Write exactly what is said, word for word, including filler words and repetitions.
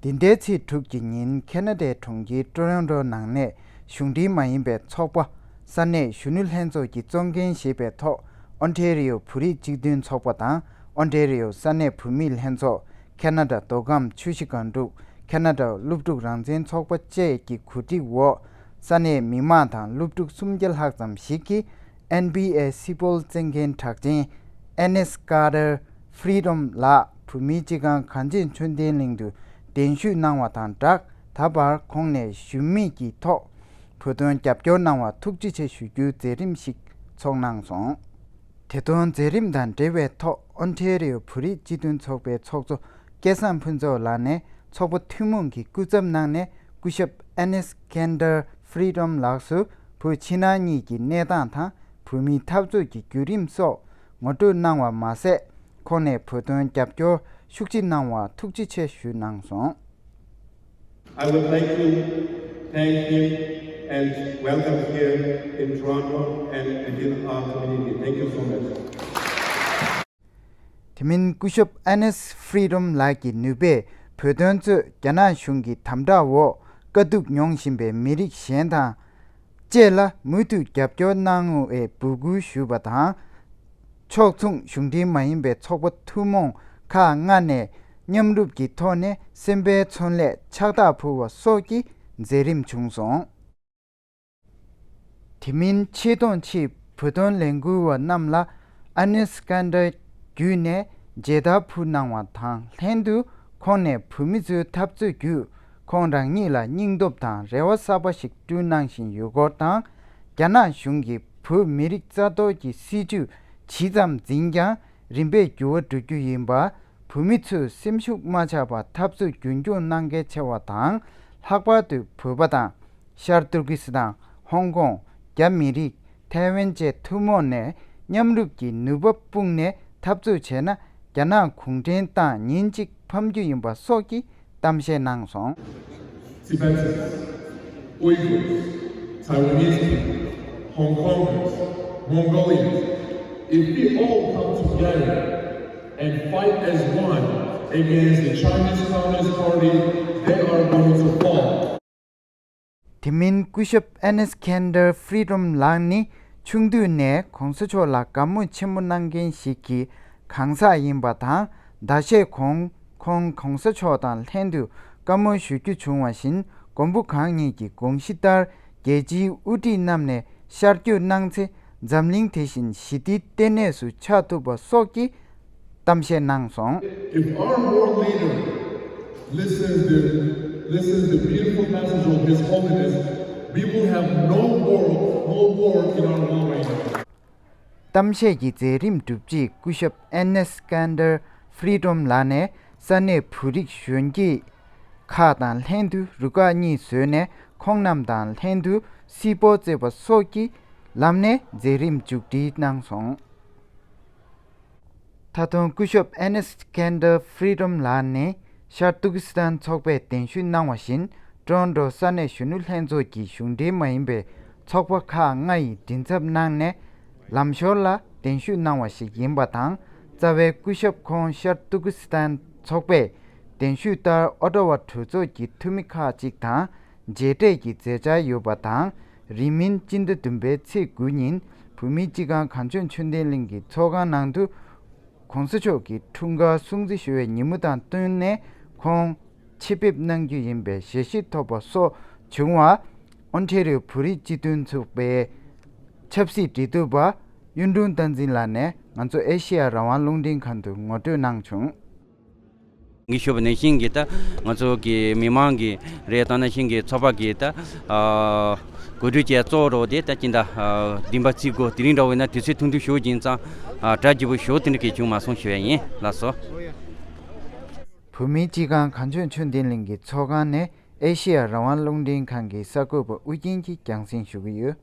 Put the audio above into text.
འདི་ཟླའི་ཚེས་དྲུག་གི་ཉིན་ཁེ་ན་ཌའི་གྲོང་ཁྱེར་ཀྲོ་རོན་ཀྲོ་ནང་ནས་གཞུང་འབྲེལ་མ་ཡིན་པའི་ཚོགས་པ་ས་གནས་གཞོན་ནུ་ལྷན་ཚོགས་ཀྱི་གཙོ་འགན་བཞེས་པའི་ཐོག་ཨོན་ཊེ་རི་ཡོ་བོད་རིགས་སྤྱི་མཐུན་ཚོགས་པ་དང་ཨོན་ཊེ་རི་ཡོ་ས་གནས་བོད་མིའི་ལྷན་ཚོགས། ཁེ་ན་ཌ་མདོ་ཁམས་ཆུ་བཞི་སྒང་དྲུག་ཁེ་ན་ཌ་སློབ་ཕྲུག་རང་བཙན་ཚོགས་པ་བཅས་ཀྱི་གོ་སྒྲིག་འོག་ས་གནས་མི་མང་དང་སློབ་ཕྲུག་སུམ་བརྒྱ་ལྷག་ཙམ་ཞིག་གིས་ཨེན་བྷི་ཨེ་སི་པོལ་བཙན་རྒྱལ་གྲགས་ཅན་ཨེ་ནེས་ཀར་ཏར་ཧྥི་རི་ཌོམ་ལགས་བོད་མིའི་སྤྱི་ཁང་གངས་ཅན་ཆོས་ལྡན་གླིང་དུ་གདན་ཞུས་གནང་བ་དང་སྦྲགས། ད་བར་ཁོང་ནས་ཞུམ་མེད་ཀྱི་ཐོག་བོད་དོན་རྒྱབ་སྐྱོར་གནང་བར་ཐུགས་རྗེ་ཆེ་ཞུ་རྒྱུའི་མཛད་རིམ་ཞིག་ཚོགས་གནང་སོང་། དེ་དོན་མཛད་རིམ་དང་འབྲེལ་བའི་ཐོག་ཨོན་ཊེ་རི་ཡོ་བོད་རིགས་སྤྱི་མཐུན་ཚོགས་པའི་ཚོགས་གཙོ་སྐལ་བཟང་ཕུན་ཚོགས་ལགས་ནས་ཚོགས་པ་ཐུན་མོང་གི་སྐུ་ཚབ་གནང་ནས་སྐུ་ཞབས་ཨེ་ནེས་ཀན་ཏར་ཧྥི་རི་ཌོམ་ལགས་སུ་བོད་ཕྱི་ནང་གཉིས་ཀྱི་གནས་སྟངས་དང་བོད་མིའི་འཐབ་རྩོད་ཀྱི་བརྒྱུད་རིམ་སོགས་ངོ་སྤྲོད་གནང་བ་མ་ཟད། ཁོང་ནས་བོད་དོན་རྒྱབ་སྐྱོར་ཤུགས་ཆེ་གནང་བར་ཐུགས་རྗེ་ཆེ་ཞུས་གནང་སོང་། I would like to thank him and welcome here in Toronto and within our community. Thank you so much. དེ་མིན་སྐུ་ཞབས་ཨེ་ནེས་ཧྥི་རི་ཌོམ་ལགས་ཀྱི་ནུས་པས་བོད་དོན་གཙོས་རྒྱ་ནག་གཞུང་གི་དམ་དྲག་འོག་དཀའ་སྡུག་མྱོང་བཞིན་པའི་མི་རིགས་གཞན་དང་བཅས་ལ་མུ་མཐུད་རྒྱབ་སྐྱོར་གནང་འོས་འབོད་སྐུལ་ཞུས་པ་དང་། ཕྱོགས་མཚུངས་གཞུང་འབྲེལ་མ་ཡིན་པའི་ཚོགས་པ་ཐུན་མོང་ཁག་ལྔ་ནས་མཉམ་རུབ་ཀྱི་ཐོག་ནས་སེམས་པའི་ཚོང་ལས་ཕྱག་རྟགས་ཕུལ་བ་སོགས་ཀྱི་མཛད་རིམ་བྱུང་སོང་། དེ་མིན་ཆེད་གཏོང་ཆེད་བོད་དོན་ལས་འགུལ་བ་རྣམས་ལ་ཨ་ནེས་ཀན་ཏར་བརྒྱུད་ནས་མཇལ་དར་ཕུལ་གནང་བ་དང་ལྷན་དུ་ཁོང་ནས་བོད་མི་ཚོའི་འཐབ་རྩོད་བརྒྱུད་ཁོང་རང་ཉིད་ལ་སྙིང་སྟོབས་དང་རེ་བ་གསར་པ་ཞིག་བསྐྲུན་གནང་བཞིན་ཡོད་སྐོར་དང་། རྒྱ་ནག་གཞུང་གིས་བོད་མི་རིགས་རྩ་གཏོར་གྱི་སྲིད་བྱུས་ཇི་ཙམ་འཛིན་ཀྱང་རིམ་པས་འགྱུར་བ་འགྲོ་རྒྱུ་ཡིན་པ། བོད་མི་ཚོས་སེམས་ཤུགས་མ་ཆག་པར་འཐབ་རྩོད་རྒྱུན་འཁྱོངས་གནང་གལ་ཆེ་བ་དང་། ལྷག་པར་དུ་བོད་པ་དང་། ཤར་ཏུར་ཀི་སི་ཐན། ཧོང་ཀོང་། རྒྱ་མི་རིགས། ཐའེ་ཝན་བཅས་ཐུན་མོང་ནས་མཉམ་རུབ་ཀྱི་ནུས་པ་སྤུངས་ནས་འཐབ་རྩོད་བྱས་ན་རྒྱ་ནག་གུང་ཁྲན་ཏང་ཉིན་གཅིག་ཕམ་རྒྱུ་ཡིན་པ་སོགས་ཀྱི་གཏམ་བཤད་གནང་སོང་། Tibetans, Uyghurs, Taiwanese people, Hong Kongers, Mongolians, if we all come together and fight as one against the Chinese Communist Party, they are going to fall. དེ་མིན་སྐུ་ཞབས་ཨེ་ནེས་ཀན་ཏར་ཧྥི་རི་ཌོམ་ལགས་ནི་ཆུང་དུས་ནས་གོང་ས་མཆོག་ལ་དགའ་མོས་ཆེན་པོ་གནང་མཁན་ཞིག་གི་གང་ཟག་ཡིན་པ་དང་། ཟླ་ཤས་གོང་ཁོང་གོང་ས་མཆོག་དང་ལྷན་དུ་བཀའ་མོལ་ཞུ་རྒྱུ་བྱུང་བ་བཞིན། མགོན་པོ་གང་ཉིད་ཀྱི་དགོངས་གཞི་ལྟར་རྒྱལ་སྤྱིའི་དབུ་ཁྲིད་རྣམས་ནས་ཤར་བསྐྱོད་གནང་ཚེ། འཛམ་གླིང་དེ་བཞིན་ཞི་བདེའི་ལྟེ་གནས་སུ་ཆགས་ཐུབ་པ་སོགས་ཀྱི་གཏམ་བཤད་གནང་སོང་། If our world leader listens to listens to beautiful message of His Holiness, we will have no war, no war in our world right now. གཏམ་བཤད་ཀྱི་མཛད་རིམ་གྲུབ་རྗེས་སྐུ་ཞབས་ཨེ་ནེས་ཀན་ཏར་ཧྥི་རི་ཌོམ་ལགས་ནས་ས་གནས་བོད་རིགས་གཞོན་སྐྱེས་ཁག་དང་ལྷན་དུ་རུ་ཁག་གཉིས་བཟོས་ནས་ཁོང་རྣམས་དང་ལྷན་དུ་སིལ་སྤོལ་བསྩལ་བ་སོགས་ཀྱི་ལམ་ནས་མཛད་རིམ་མཇུག་སྒྲིལ་གནང་སོང་། ད་དུང་སྐུ་ཞབས་ཨེ་ནེས་ཀན་ཏར་ཧྥི་རི་ཌོམ་ལགས་ནི་ཤར་ཏུར་ཀི་སི་ཐན་ཚོགས་པས་གདན་ཞུ་གནང་བ་བཞིན། ཀྲོན་ཀྲོ་ས་གནས་གཞོན་ནུ་ལྷན་ཚོགས་ཀྱི་གཞུང་འབྲེལ་མ་ཡིན་པའི་ཚོགས་པ་ཁག་ལྔ་ཡི་མགྲིན་ཚབ་གནང་ནས་ལམ་ཞོར་ལ་གདན་ཞུ་གནང་བ་ཞིག་ཡིན་པ་དང་། རྩ་བའི་སྐུ་ཞབས་ཁོང་ཤར་ཏུར་ཀི་སི་ཐན་ཚོགས་པས་གདན་ཞུ་ལྟར་ཨོ་ཊ་ཝ་གྲོས་ཚོགས་ཀྱི་འཐུས་མི་ཁག་ཅིག་དང་མཇལ་འཕྲད་ཀྱི་མཛད་འཆར་ཡོད་པ་དང་། རིང་མིན་སྤྱི་ཟླ་བདུན་པའི་ཚེས་དགུ་ཉིན་བོད་མིའི་སྤྱི་ཁང་གངས་ལྗོངས་ཆོས་ལྡན་གླིང་གི་ཚོགས་ཁང་ནང་དུ། གོང་ས་མཆོག་གི་འཁྲུངས་སྐར་སྲུང་བརྩི་ཞུ་བའི་ཉིན་མོ་དང་བསྟུན་ནས་ཁོང་ཆེད་ཕེབས་གནང་རྒྱུ་ཡིན་པའི་ཞལ་བཞེས་ཐོབ་པ་སོགས་བྱུང་བ། ཨོན་ཊེ་རི་ཡོ་བོད་རིགས་སྤྱི་མཐུན་ཚོགས་པའི་ཆབ་སྲིད་འབྲེལ་གཏུག་པ་གཡུང་དྲུང་བསྟན་འཛིན་ལགས་ནས་ང་ཚོ་ཨེ་ཤེ་ཡ་རང་དབང་རླུང་འཕྲིན་ཁང་དུ་ངོ་སྤྲོད་གནང་བྱུང་། ངས་ཞུས་པ་ནང་བཞིན་གྱི་ད་ང་ཚོ་གི་མི་མང་གི་རེད། ད་ནང་བཞིན་གྱི་ཚོགས་པ་གི་ད་ཨ་གོ་སྒྲིག་བྱས་གཙོ་བོ་རོགས་དེ་ད་ཅི་འདྲ་ཨ་བདུན་པ་བརྩི་དགོས། དེ་རིང་འདྲ་བོ་ཡིན་ན་དུས་ཚོད་ཐུང་ཐུང་ཞུ་གི་ཡིན་ཙང་ཨ་གྲ་རྒྱས་པོ་ཞུ་དེ་འདྲ་གི་བྱུང་མ་སོང་ཞུ་ཡ་ཡིན། ལགས་སོ། བོད་མིའི་སྤྱི་ཁང་གངས་ལྗོངས་ཆོས་ལྡན་གླིང་གི་ཚོགས་ཁང་ནས་ཨེ་ཤེ་ཡ་རང་དབང་རླུང་འཕྲིན་ཁང་གི་གསར་འགོད་པ་ཨུ་རྒྱན་གྱིས་རྒྱང་སྲིང་ཞུ་གི་ཡོད།